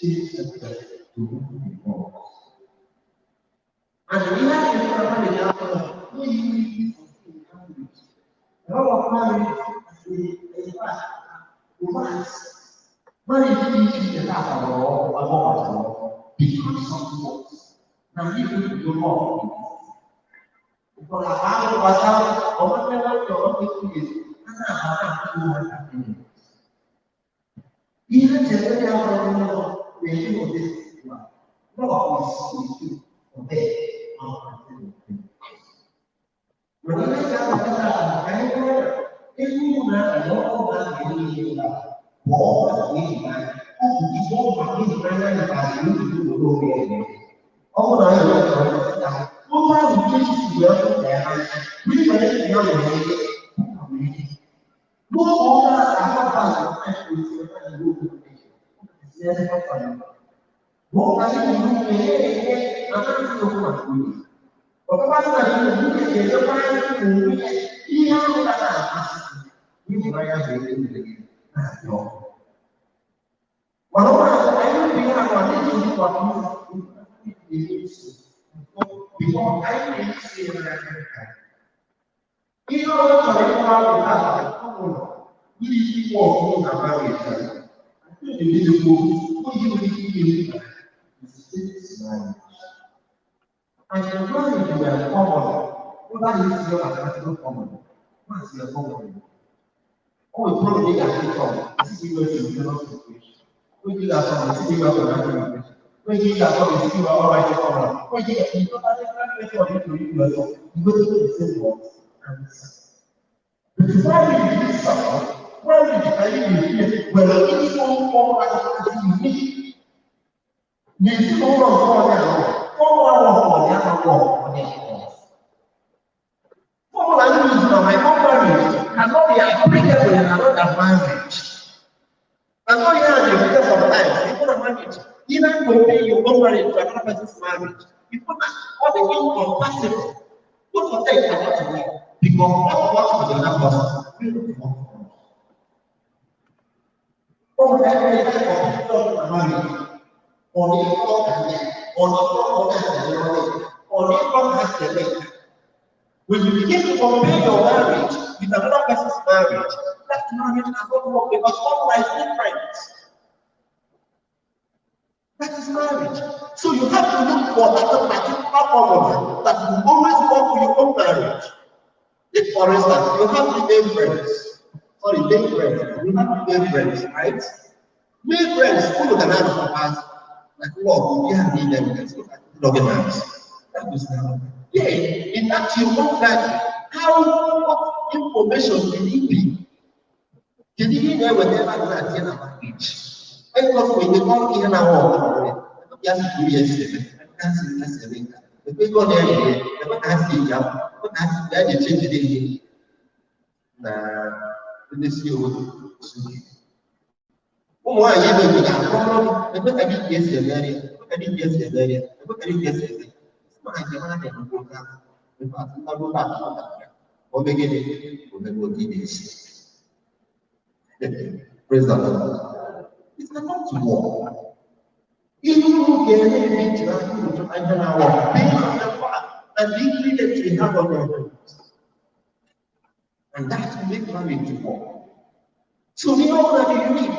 Change that person to who he was. And we have to marriage no unity in marriage. A lot of marriage is a fact. Romance. Marriage is the of because of what? Now you do more. Even When you begin to compare your marriage with another person's marriage, that marriage cannot work because formula is different. That is marriage. So you have to look for that particular formula that will always work for your own marriage. If, for instance, you have female friends, sorry, male friends, you have female friends, right? Male friends who look at that as like, well, you have need evidence, look at that is now. Yeah, in that your own life, how what information did he be? Did he know whatever you are telling about marriage? When God when they come in and out, just 2 years, the go there, the can see what can see change the na ndị si obodo ụmụ nwaanyị ebe obodo akọrọ ebe ka dike esi emeri ebe ka dike esi emeri ebe ka dike esi eme Praise the Lord. It cannot work. Even who can reach based on the fact and the ingredients we have on our hands. And that will make marriage to work. So we all are unique.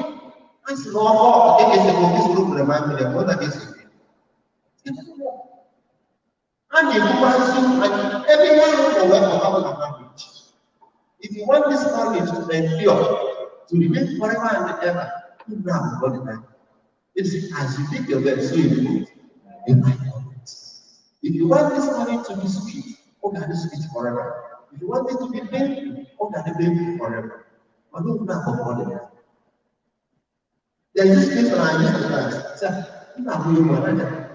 As normal, okay, this group remind me of what this is. It doesn't work. And you and everyone will work for our marriage. If you want this marriage to endure, to remain forever and ever, you have all the time. It's as you make your bed, so you put a light on it. If you want this marriage to be sweet, okay, be sweet forever. If you want it to be painful, okay, be painful forever. But don't have all the time. There is this question I used to ask. Sir,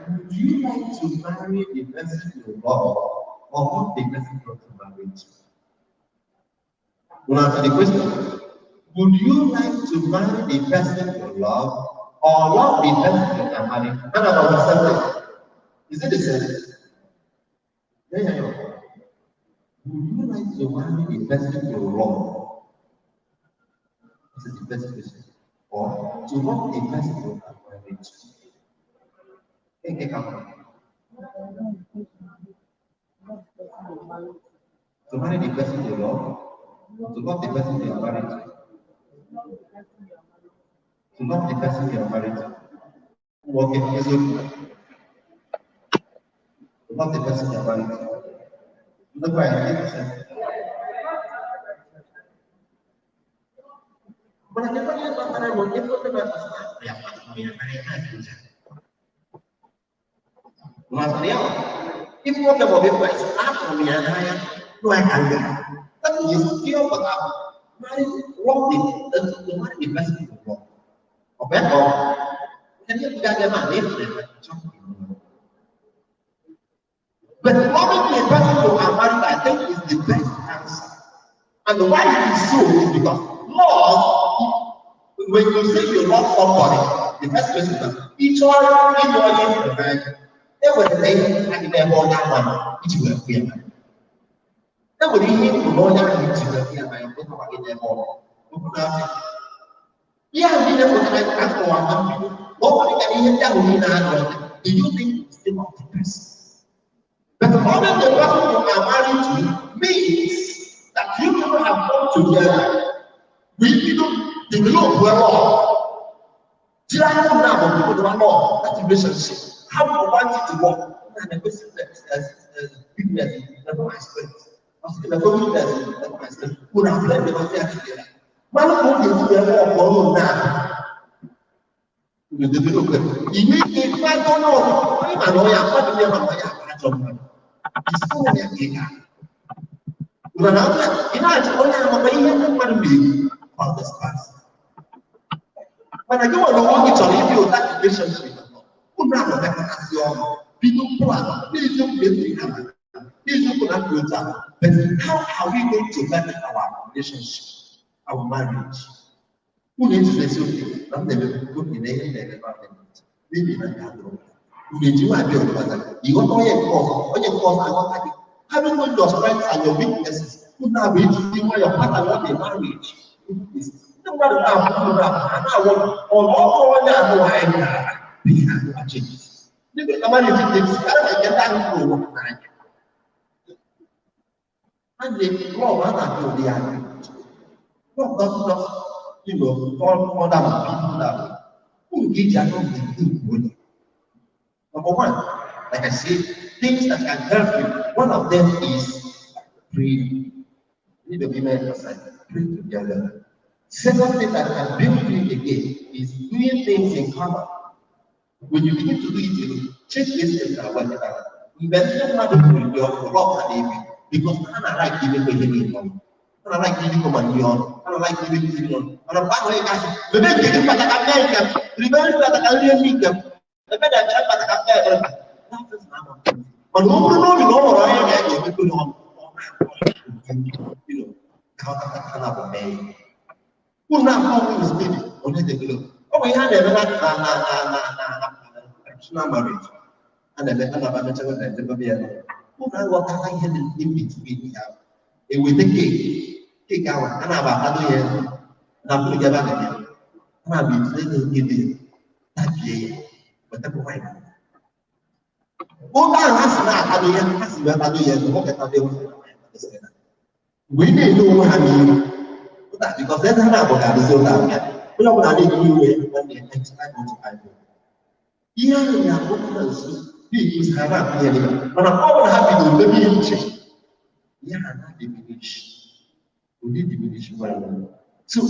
would you like to marry the person you love or not the person you want to marry to? We'll answer the question. Would you like to marry the person you love or love the person you can marry? None of the same thing. Is it the same? Yeah, yeah, yeah. Would you like to marry the person you love? This is the first question. Or to love the person you can marry to? Nke ka mma. To marry the person you love, to love the person you are married to, to love the person you are married to. Nwoke eziokwu. To love the person you are married to. Ndekwa ya nke kwesịrị. Mana kekwa ihe kpatara bụ ebe onye na-asị na ya kpatara ya n'anya ha dị ncha. Masịrị ya, ife nwoke ma ọ bụ ife nwaanyị sị, ahụrụ m ya n'anya, nụ ya ka m gara. That is ihe ọ pụtara bụ marry love the to marry the person you love. Ọ bụ ya ka ọ bụ. Nke ndị ga-abịa ma na ịfụrụ ya chọọ. But loving the person you are married, I think, is the best answer. And why it is so is because love, when you say you love somebody, the first question is, each one ịlụ onye hụrụ n'anya, e nwere ihe adị n'ebe onye ahụ nọ iji wee hụ ya n'anya. E nwere ihe ịhụrụ n'onye ahụ iji wee hụ ya n'anya, ịhụkwa gị n'ebe ọ nọ. Okwu na-asị. Ihe ahụ niile pụtara akọwa na mbido, ma ọ bụrụ ka ihe ndị ahụ niile anọ, do you think you still love the person? But loving the person you are married to means that you people have come together. We develop well off. Jiri anya unu abụọ people love that relationship. How you want it to work? And the person that is weakness, that's my strength. The weakness, that's my strength. Unu abụọ ndị ọzọ ya together. Mana ka ọ ga-esi wee work ọrụ na unu develop. Ime ike mmadụ onye ọzọ, onye ma na onye mmadụ ndị ma na onye ajọ mmadụ. Isi onye ka ị ga. Mana ị na-achọ onye amaka ihe ndị mmadụ na-ekwu about this person. Mana gị nwere onwe gị chọrọ ibi ụta relationship. Unu ahụ mekọtasị ọnụ, bido plan, n'eziokwu na ebiri ha maka, n'eziokwu na mbi otu a. But how are we going to better our relationship, our marriage? Unu ejidesi oke na m na-eme oke na ihe m na-eme na n'ihi na nke adịrọ. Unu eji nwa abịa ọdịbata, ịghọta onye nke ọzọ, onye nke ọzọ aghọta gị. Having known your strengths and your weaknesses, unu abụ ejiji nwayọọ pattern of a marriage. Ndị mmadụ na-abụ unu na-abụ ha na-awọ ọnụ ọkụ onye ahụ anyị gara bụ ihe ahụ changes. Ndị na marriage na-esi karịa na nke ndị ahụ hụrụ onwe ha n'anya. And the love a na-abịa ụdị ya. Love doesn't just, fall down on people that way. Unu ga-eji aka unu dị onye. Number one, like I said, things that can help you. One of them is pray. You need to be more emphasized. Pray together. Second thing that can build you again is doing things in common. When you begin to do it, you check this thing out. Mgbe ndị mmadụ kwuru gị ọkụ lọta na-ebi because ha na-like imekọ ihe niile ọnụ. Ha na-like irikọ ma nri ọnụ. Ha na-like imekọ ihe ọnụ. Mana mgbe ahụ ị gasị, mebe nke gị mkpata ka mee nke m, ribe nri mkpata ka nri emi nke m, ebe na ekpere mkpata ka mee ekpere mkpata. Mana ọ bụrụ n'obi na ọ nwere onye ga-emekọ ihe ọnụ, ọ na-akpọ ka ọ kata na bụ mee ya. Unu abụọ is maybe onye develop. Ọ bụ ihe a na-eme na na na na na na na traditional marriage. A na-eme a na-aba mechara na edebe ya nọ. Unu aghọtala ihe dị in between ya. Eweta keeki, keeki ahụ a na-aba atado ya na bụrụ ebe a na-eme. A na-aba etinye ya nke dị tapie ya, wetakwa wine. Oge ahụ ha si na-atado ya, ha si wee tado ya, nwoke tado ya, nwoke tado ya. Mgbe ị na-ele onwe ha n'ihu, ụta because eze ha na-abụ ga-arụzi ụlọ ahụ ya. Onye ọbụla na-ekwu iwe nwanne ya otu anyị. Ihe ahụ na-abụ ha nso na-egosi ha na-abụ ihe n'ime. Mana ọ bụrụ ha bidoro mebe ihe uche, ihe ha na-diminish. Ụdị diminish nwayọọ. So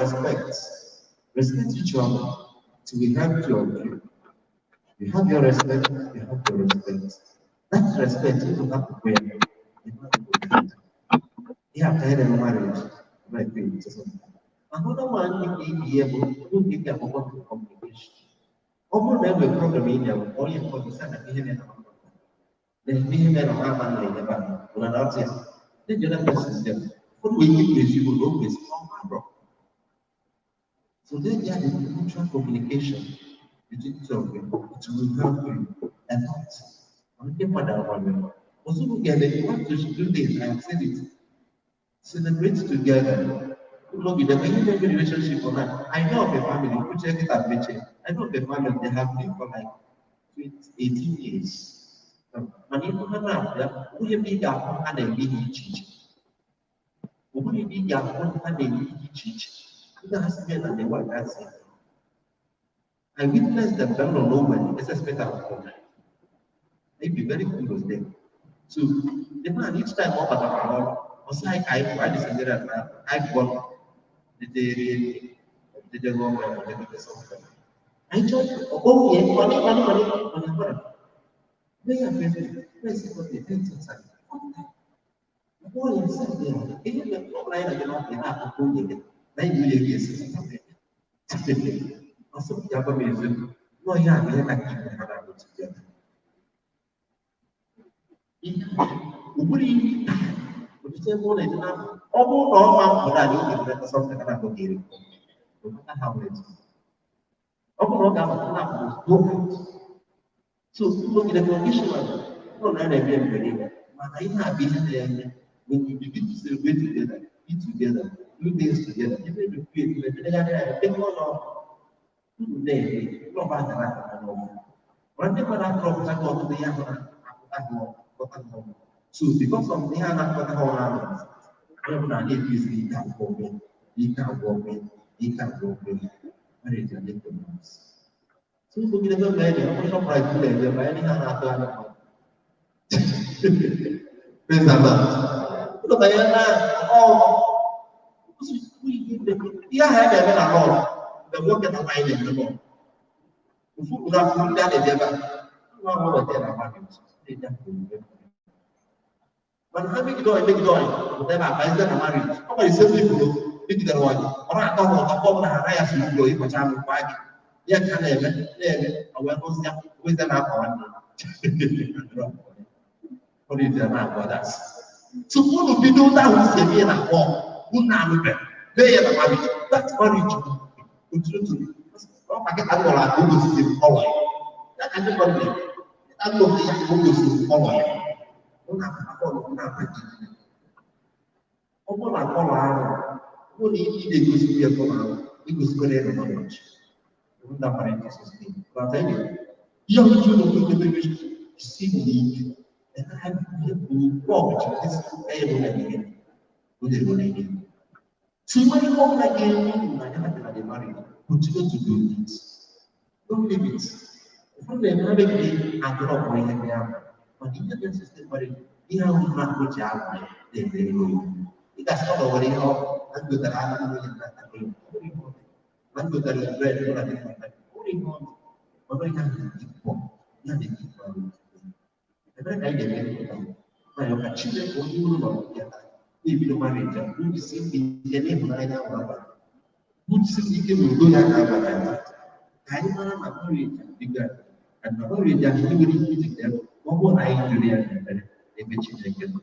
Respect. Respect each other till we have two of you. You have your respect, you have your respect. That respect, you don't have to wear. You have to wear. You have to have a marriage. Right, another one you be able to get a communication. Ọ bụrụ na e nwere problem ị na-enwe, onye nke ọzọ sị na ihe na-eme na ihe mere na ama na-enyebe a bụ na ya. Then the other person is there. Ụfọdụ nwere ike ikwu eziokwu na o kwesịrị ọ marọ. So then there is mutual communication between two of you. It will help you a lot. Ndị mmadụ agbalị. Ozugbo ga-eme, you want to do this, I have said it. Celebrate together. Nọgide ma ihe na-eme relationship na I know of a family, uche kịta mechie. I know of a family, they have been for like 18 years. Mana ihu ha na-abịa, onye ebe ị ga-ahụ ha na-eme ihe iche iche. Ọ bụrụ ebe ị ga-ahụ ha na-eme ihe iche iche. Ndị ha si na the one that's it. I witnessed them down on nowhere, SSP out. They be very close there. So the man each time ọ batara n'ọrụ, ọ sị anyị ka anyị pụọ, anyị sendere na anyị pụọ the something. Anyị chọọ ọkpọ nwunye mmanụ mmanụ mmanụ mmanụ mmanụ. Mee ya Facebook, Facebook dị inside. Ọkpọ ya sị ya, ihe na ọ bụla anyị na-aga n'ọkụ na-akụkọ nwunye gị na ịbụ nwunye gị esi ọsọ ya gwa m eziokwu nọọ ihe a bụ ihe kacha ibe ha na-abụ together. Ihe ụbụrụ ihe ọtụtụ ebe ụlọ dị na ọ bụrụ na ọ ma mpụrụ anyị oge nwere something ha na-abụ ga-eri no matter how it is. Ọ bụrụ na ọ ga-abata na abụ go out. So nọgide conditional ọ na na-eme mgbe niile mana ihe a bụ ihe na-eme when you begin to celebrate together, eat together, do things together, even if you create, unu na-eme lọba dara aka n'ọgwụ. Ma ndị mmadụ akọrọpụta gị ọtụtụ ihe ahụ na-akpụta gị ọkpọta gị ọgwụ. So because of ihe a na-akpọta ha ọrụ ahụ, onye ọbụla na-ebizi ike agwụ ọgwụ, ike agwụ ọgwụ, ike agwụ ọgwụ, marriage and economics. So nzogide ebe mgbe anyị ọkpụ Shoprite na-eje ma anyị ihe a na-atụ anya mmadụ. Praise the Lord. Ụlọ banyere na ọrụ ihe ahụ a na-eme na lọọ mgbe nwoke na nwaanyị na-eme lọọ. Ụfụ ụlọ akwụkwọ ndị a na-eje ebe a, nwa ahụ weta na marriage na-eje akwụkwọ. Mana ha megide ọyị megide ọyị pụta ebe a bazie na marriage. Ọ nwere ise people megidere ọyị, ọ na-atọ ha ụtọ mgbe ọbụla ha anaghị asụ ụlọ ịkpọcha anụ kwa gị. Ya ka ha na-eme na-eme ọ wee rụzịa wezie na akwa nwanne. Ọ na-eji na-agwa das. Tupu unu bido ụta ahụ si eme ya na abụọ, unu anụbe mee ya na marriage. That marriage continue to be. Ọ maka ka nọrọ aka o gosiri ọlọ ya. Ya ka ndị mmadụ na-eme. Ka nọrọ ya ka o gosiri ọlọ ya. Ọ na-akpọ ọlọ na-akpa gị. Ọ bụrụ na kọlọ ahụ, ọ bụrụ na ị na-egosikwa ya kọlọ ahụ, igosikwara ya na marriage. Ndị amara Jizọs name. But anyway, ihe ọchịchị ụlọ ndị ebe si n'ike. So when you come like a marriage, continue to do it. Don't leave it. Ụfọdụ na-eme gị agụrụ ọkpọ ihe ndị ahụ, mana ihe dị system marriage, ihe ahụ na-akpụ ji agwa na-eme ihe oyi. Ị ga-asị ọ nwere ihe ọ na ngotara anụ nwunye na na ngotara bred na dị mma. Ọ nwere ihe ọ dị. Ọ ihe ahụ na-ekwu ya na-ekwu ahụ. Ebere ka anyị ga-eme na ya ka Chineke onye uru nọ ya na-ebido marriage a kwusi ike n'ịhụnanya ahụ abalị kwusi ike n'udo ya ka abalị anyị ka anyị mara na marriage adịga na marriage ahụ ndị nwere ike ijide ya ma ọ bụrụ na anyị jụrụ ya n'ekpere ebe Chineke nọ.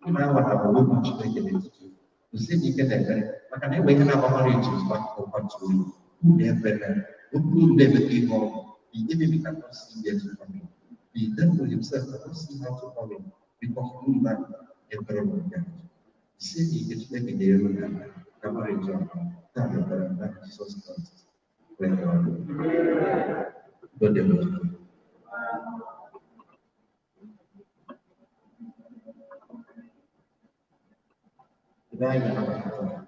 Ụ na-aghọta bụ okwu Chineke n'etiti kwụsị n'ike na ekpere maka na enwe ihe na-agba marriage mgba ọgbatu oyi unu ekpere okwu unu na-emekọ ihe ọnụ. The enemy cannot see where to come in. The devil himself cannot see how to come in because no man ekpere of God. Si n'ike Chineke ga-eru na na marriage ahụ na ekpere na Jizọs Kraịst. God bless you. Ebe anyị ga-anabata.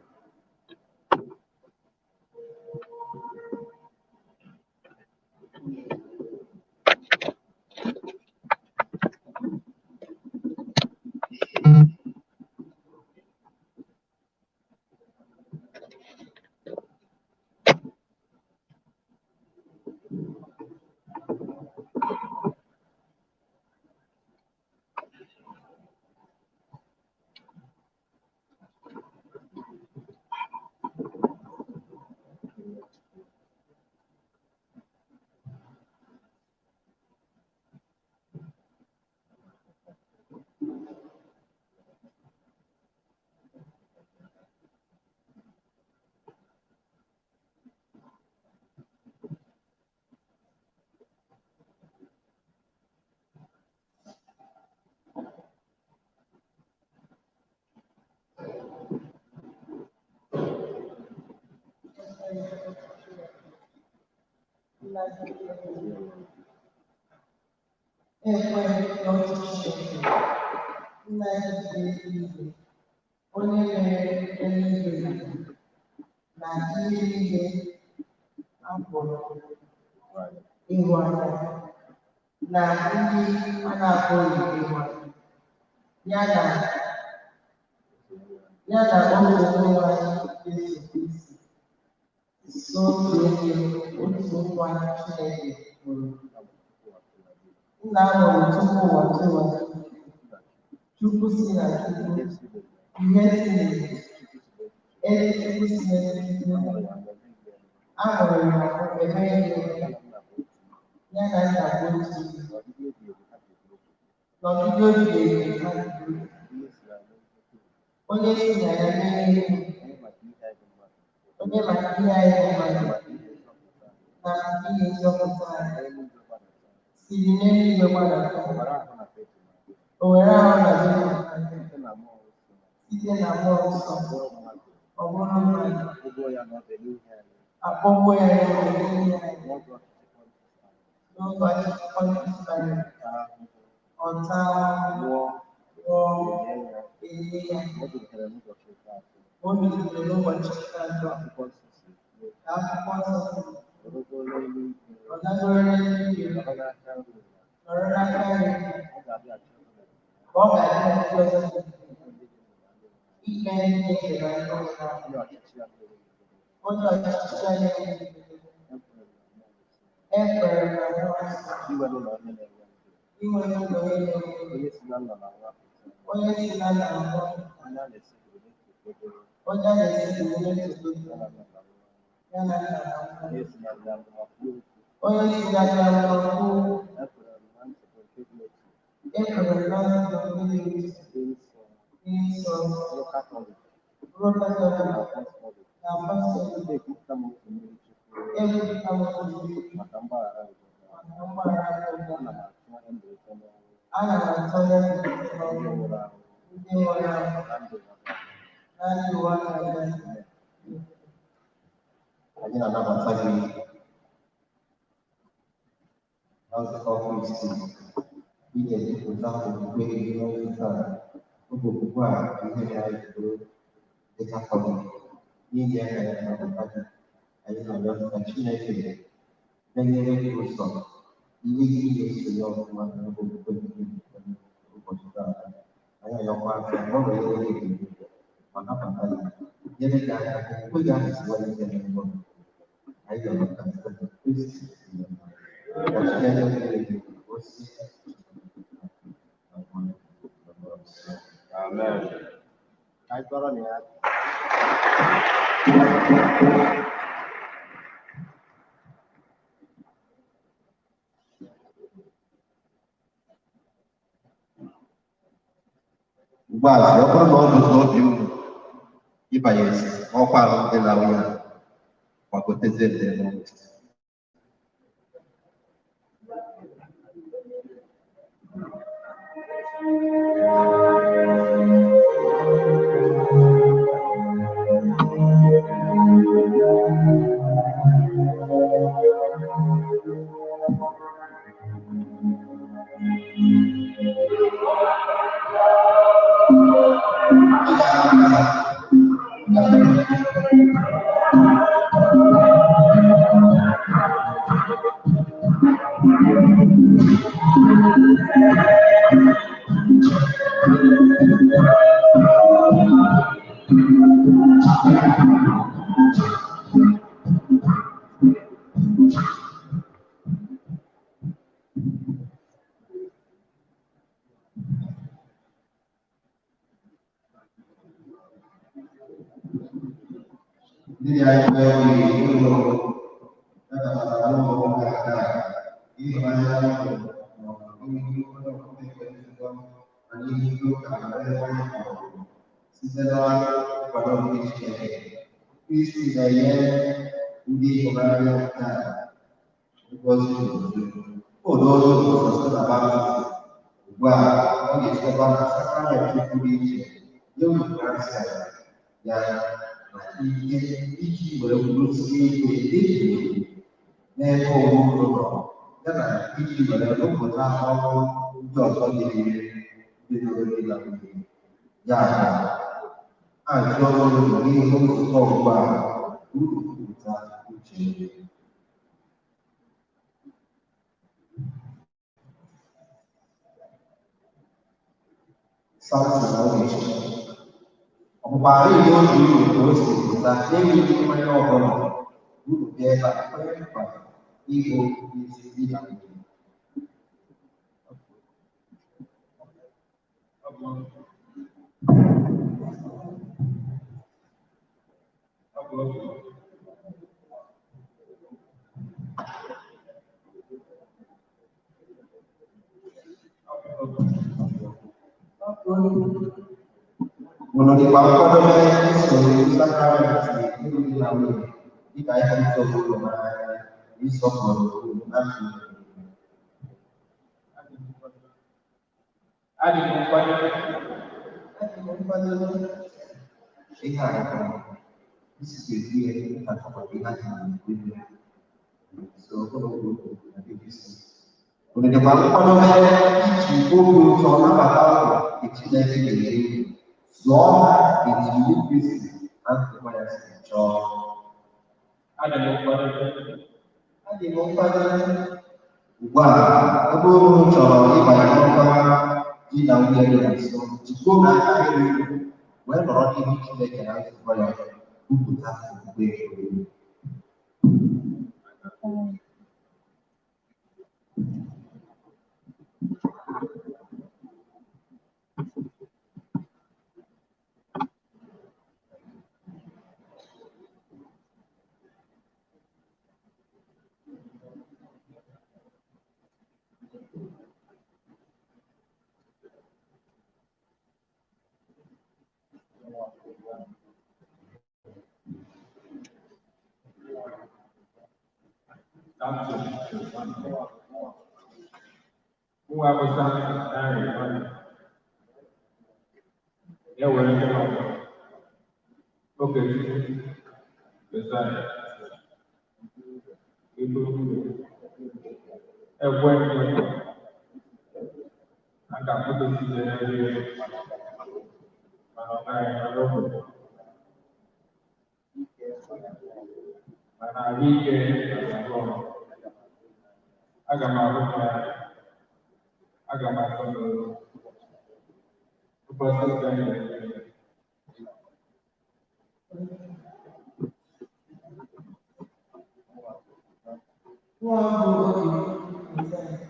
Nna nke eluigwe. Ekwe n'otu Chineke, Nna nke eluigwe, onye mere eluigwe na ihe niile a pụrụ ịhụ anya na ndị a na-apụghị ịhụ anya, ya na otu Onyenwe anyị Jesu Kristi, n'otu onye otu nwa Chineke mụrụ. Nna mụrụ tupu ụwa tụwa, Chukwu si na Chukwu, ihe si n'ìhè, ezi Chukwu si n'ezi Chukwu, a mụrụ ya emeghị eme, ya na nna bụ otu ihe. N'ọdịdị obi ebi ha dị onye si na ya mee ihe, onye maka ihe anyị bụ mmadụ na maka ihe nzọpụta anyị siri n'eluigwe gbadata, o were ahụ na Jizọs site na Mmụọ Nsọ, ọ bụrụ mmadụ, akpọgbuo ya n'obe n'ihi anyị, n'oge ọchịchị Pọntius Pilet, ọ taa ahụhụ, nwụọ, elie ya, o bilitere n'ụbọchị nke atọ, ka akwụkwọ nsọ kwuru, ọ gagoro n'eluigwe, nọrọ n'aka nri, ka ọ ga-abịa ndị ọzọ ikpe ndị dị ndụ na ndị nwụrụ anwụ. Onye ọchịchị ya na-enweghị ekwere na Mmụọ Nsọ, inwe ụlọ onye na-enwe onye si na nna na nwa, onye a na-esipụrụ na-etoto ya na nna na nwa, onye si na nna na nwa kwuo, ekwere na nzukọ nke dị otu, dị nsọ, bụrụ Katọlik na Apọstọlik, ekwupụta m otu mmiri maka mgbaghara njọ. Ana m atụ anya mbilite n'ọnwụ ndị nwụrụ anwụ na ndụ ụwa na-abịa. Anyị na-anabata gị na nzukọ Kristi ị ga-ekwupụta okwukwe gị n'oge taa. Ọ bụ okwukwe a bụ ihe mere anyị ji bụrụ ndị Katọlik. N'ihi ya ka anyị na-anabata gị. Anyị na-arịọ ka Chineke menyere gị ụzọ ihe gị na-esonye ọfụma na ọ bụ okwukwe gị n'ụbọchị taa. Anyị arịọkwa ka ọ nọnyere gị ebube ma nabata gị, nyere gị aka ka okwukwe gị ahụ siwanye ike n'ebe ọ nọ. Anyị rịọrọ ka site na Kristi ka Chineke nyere gị ozi. Amen. Anyị tọrọ na ya. Ugbu a ọ bụrụ na ọ bụ n'obi unu ịbanye n'ọkwa alụmdi na nwunye a, gbagotezie ndị n'ụlọ. Ndị anyị nwere ụlọ nabatara n'ụlọ ụka taa ịhụnanya ahụ ma ọ bụ ihe onye ọbụla ekpere nzukọ na n'ihu ndị ụka na nlekọta ọgwụgwọ site na nkwado nke Chineke. Kristi na-enye ndị ịhụnanya taa ngọzi n'uju. O doola ụzọ site na baptizim. Ugbu a ọ ga-esikwa na sakramenti pụrụ iche nye unu grasia ya na ike iji were kwudosie ike ebighị ebi. N'ebe onwe unu nọ, ya na iji were rụpụta ọrụ ndị ọzọ dịrị bidoro di na nwunye. Ya bụ, ajụọ unu n'ihu nzukọ ugbu a, unu kwupụta uche unu. Samson Ogechi, ọ bụkwara ihe obi unu ka o si pụta n'enweghị mmanya ọbụla, unu bịa ebe a kwee nkwa ịbụ ezi di na nwunye. Unu dịkwa nkwadobe isonye sakramentị ịlụ di na nwunye dịka ịhụrịta onwe unu n'anya na ịsọpụrụ unu na ndụ unu niile. Adị m nkwadobe. Adị m nkwadobe. Ihe a bụ this is a year that we have to so unu dịkwa nkwadobe iji obi ụtọ nabata ụlọ nke Chineke ga-enye unu, zụọ ha etu iwu Kristi na nzukọ ya si chọọ. Adị m nkwadobe. Adị m nkwadobe. Ugbu a, ebe unu chọrọ ịbanye n'ọkwa di na nwunye dị nsọ, jikọọ aka elu wee nọrọ n'ihu Chineke na nzukọ ya kwupụta okwukwe unu. Samson. Nwa bụ Samson narị mmadụ. Ya were ndị ọzọ. Okechukwu Josiah. Ibu ekwe ndị a ga-akwụdosi ebe mana ọ gaghị mana o kwere. Mana ahụike na-arụ ọrụ. Aga m ahụ ya, aga m atọ n'ụlọ. Ụbọchị ụka anyị ga-eme. Nwa bụ Okechukwu Josiah.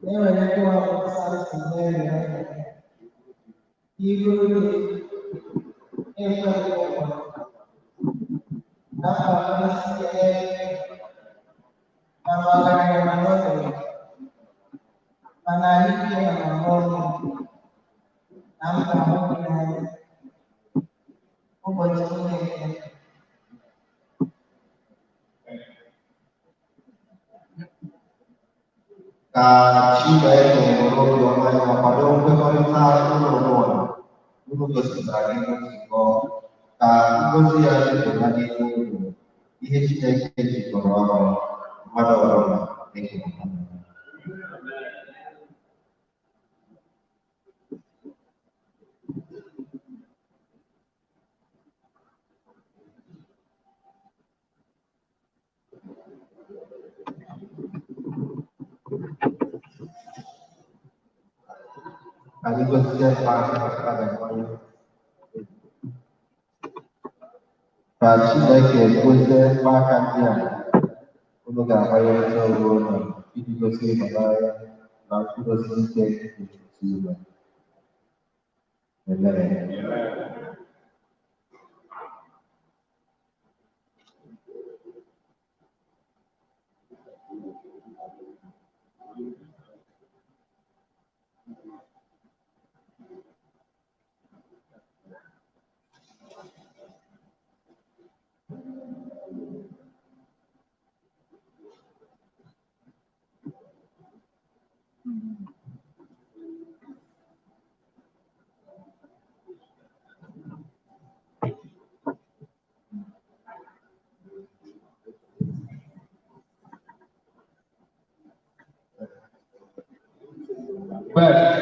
Na-ewere nwa bụ Samson Mary n'aka ya. Iru ekwe nkwa na mkpa na ọgaranya ma n'ogbenye, ma n'ahụike ma n'ahụ ọkụ, na m ga-ahụ gị n'anya ụbọchị niile nke ndụ. Ka Chineke were obiọma ya kwado nkwekọrịta ụlọ ụwa unu gosipụtara n'ihu nzukọ, ka ngọzi ya jupụta n'ime unu, ihe Chineke jikọrọ ọnụ, mmadụ ọbụla ekewapụla. Anyị gọzie mkpa ga-akwanye. Ka Chineke gozie mkpaaka ndị a unu ga-akwanyerịta onwe unu iji gosi ịhụnanya na nkwụdosi ike n'etiti unu. Amen. Best.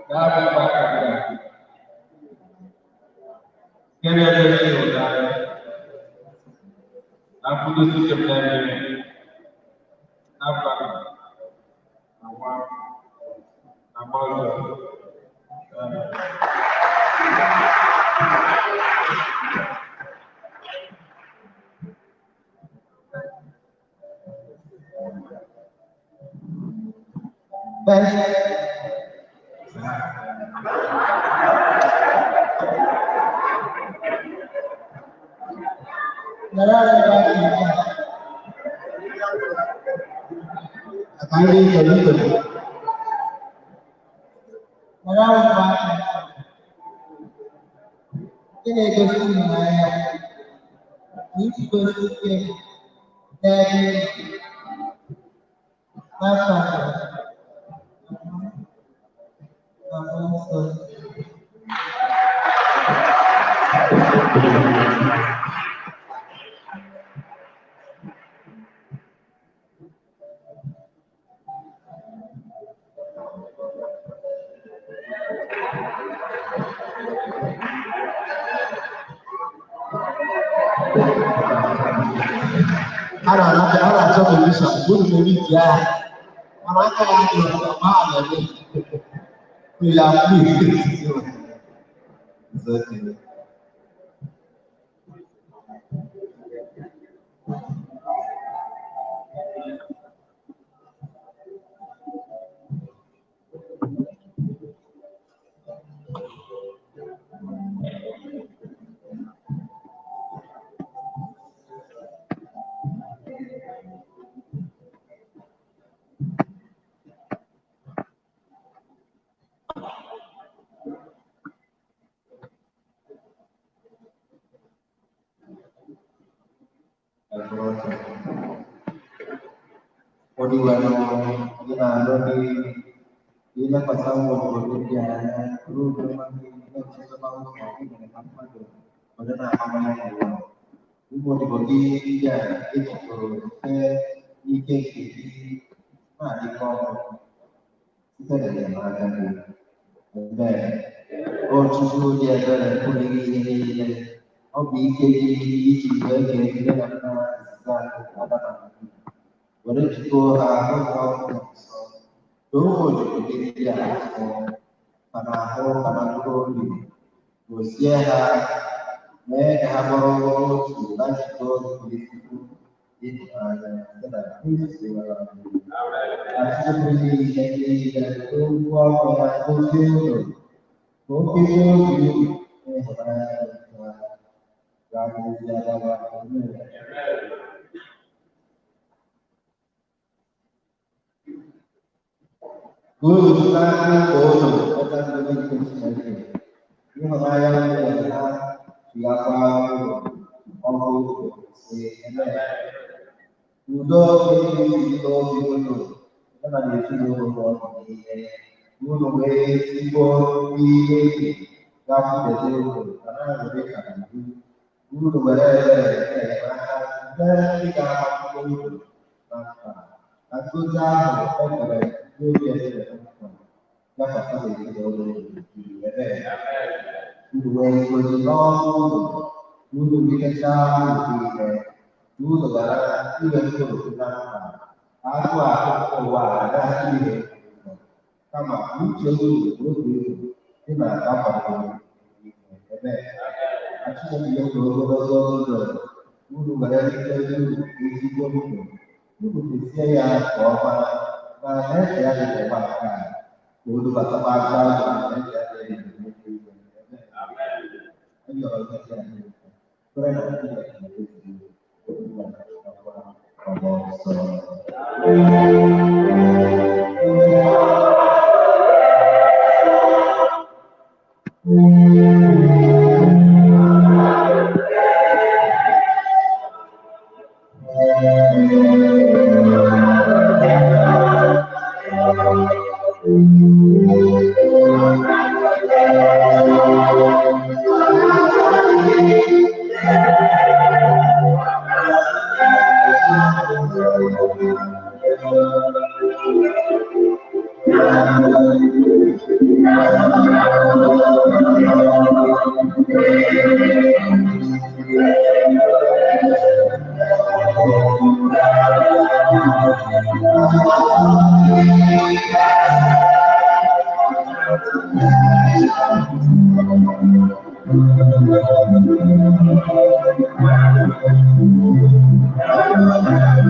Na-abụ mgbe aka gị a. Nke na-egosi ịhụnanya na nkwudosi ike m n'ebe ị nọ. N'afọ a, na nwa na mmụọ nsọ. Amen. Best. Nara ebe aka nke a. Maka ndị ikom ikom. Nara mgbe aka nke a. Nke na-egosi ịhụnanya na iguzosi ike n'ebe ị nọ. N'afọ a, na mmụọ nsọ. A na-anata a na-achọ permission mgbe unu mere iti agha mana aka ya adịghị ọcha ma ha na-eme. We are free. It's okay. Ụfọdụ ndị na-alụ dị ilekwasị nwa obodo dị anya ruo oge nwanne na-echezọba ụzọ i mere ka mmadụ were na-amanye n'ụwa. Ụmụ odibo gị ndị a ejikọrọ site n'ike nke gị na-adịkọ ọnụ site n'enyemaka gị. Amen. O Chukwu dị ebere pụrụ ime ihe niile, ọ bụ ike gị iji wee kee nne na nna izizi anyị Adam na Eve. Were jikọọ ha n'ụlọ nsọ, doo ụmụ odibo gị ndị a nsọ, ma n'ahụ ma na mkpụrụ obi, gozie ha, mee ka ha bụrụ otu na njikọ nke ezigbo ịhụnanya site na Kristi Onyenwe anyị. Ka Chukwu pụrụ ime ihe niile okwu ọnụ ya gozie unu, ka o kezie obi unu n'ịhụnanya dị nsọ gaa n'ezi adaba. Amen. Ka unu si n'aka ụka unu nweta ngọzi nke Chineke, ịhụnanya nwunye ha chigakwa unu ọkụ ise. Amen. Udo nke dị n'obi unu ya na n'ezinụlọ unu niile, ka unu nwee ezigbo ihe eji ga-akwụdebe unu ma na-aṅụrị ka na mbụ. Ka unu were ebere na enyemaka zitere ndị ga-agbakwunye unu na mkpa, ka ngọzi ahụ e kwere n'obi ebere na nkwa bịakwasị n'ezinụlọ unu niile. Amen. Unu nwee ngọzi n'ọrụ unu, ka unu ritechaa uru niile, ka unu ghara inwe mkpụrụ na mkpa, ka agụụ akụ nke ụwa a ghara ihe unu, kama ka uche unu na obi unu dị na nke akwadoro niile. Amen. Ka Chineke nye unu ogologo ndụ, ka unu were rite uru ezigbo ndụ, unu mezie ya nke ọma na alaeze ya dị n'ụwa nke a, ka unu batakwa aka unu na alaeze ya dị n'eluigwe. Amen. Anyị yọrọ ihe ndị a niile. Kwere na Chineke na-ezu okwu na ọgbọ nsọ. Thank you.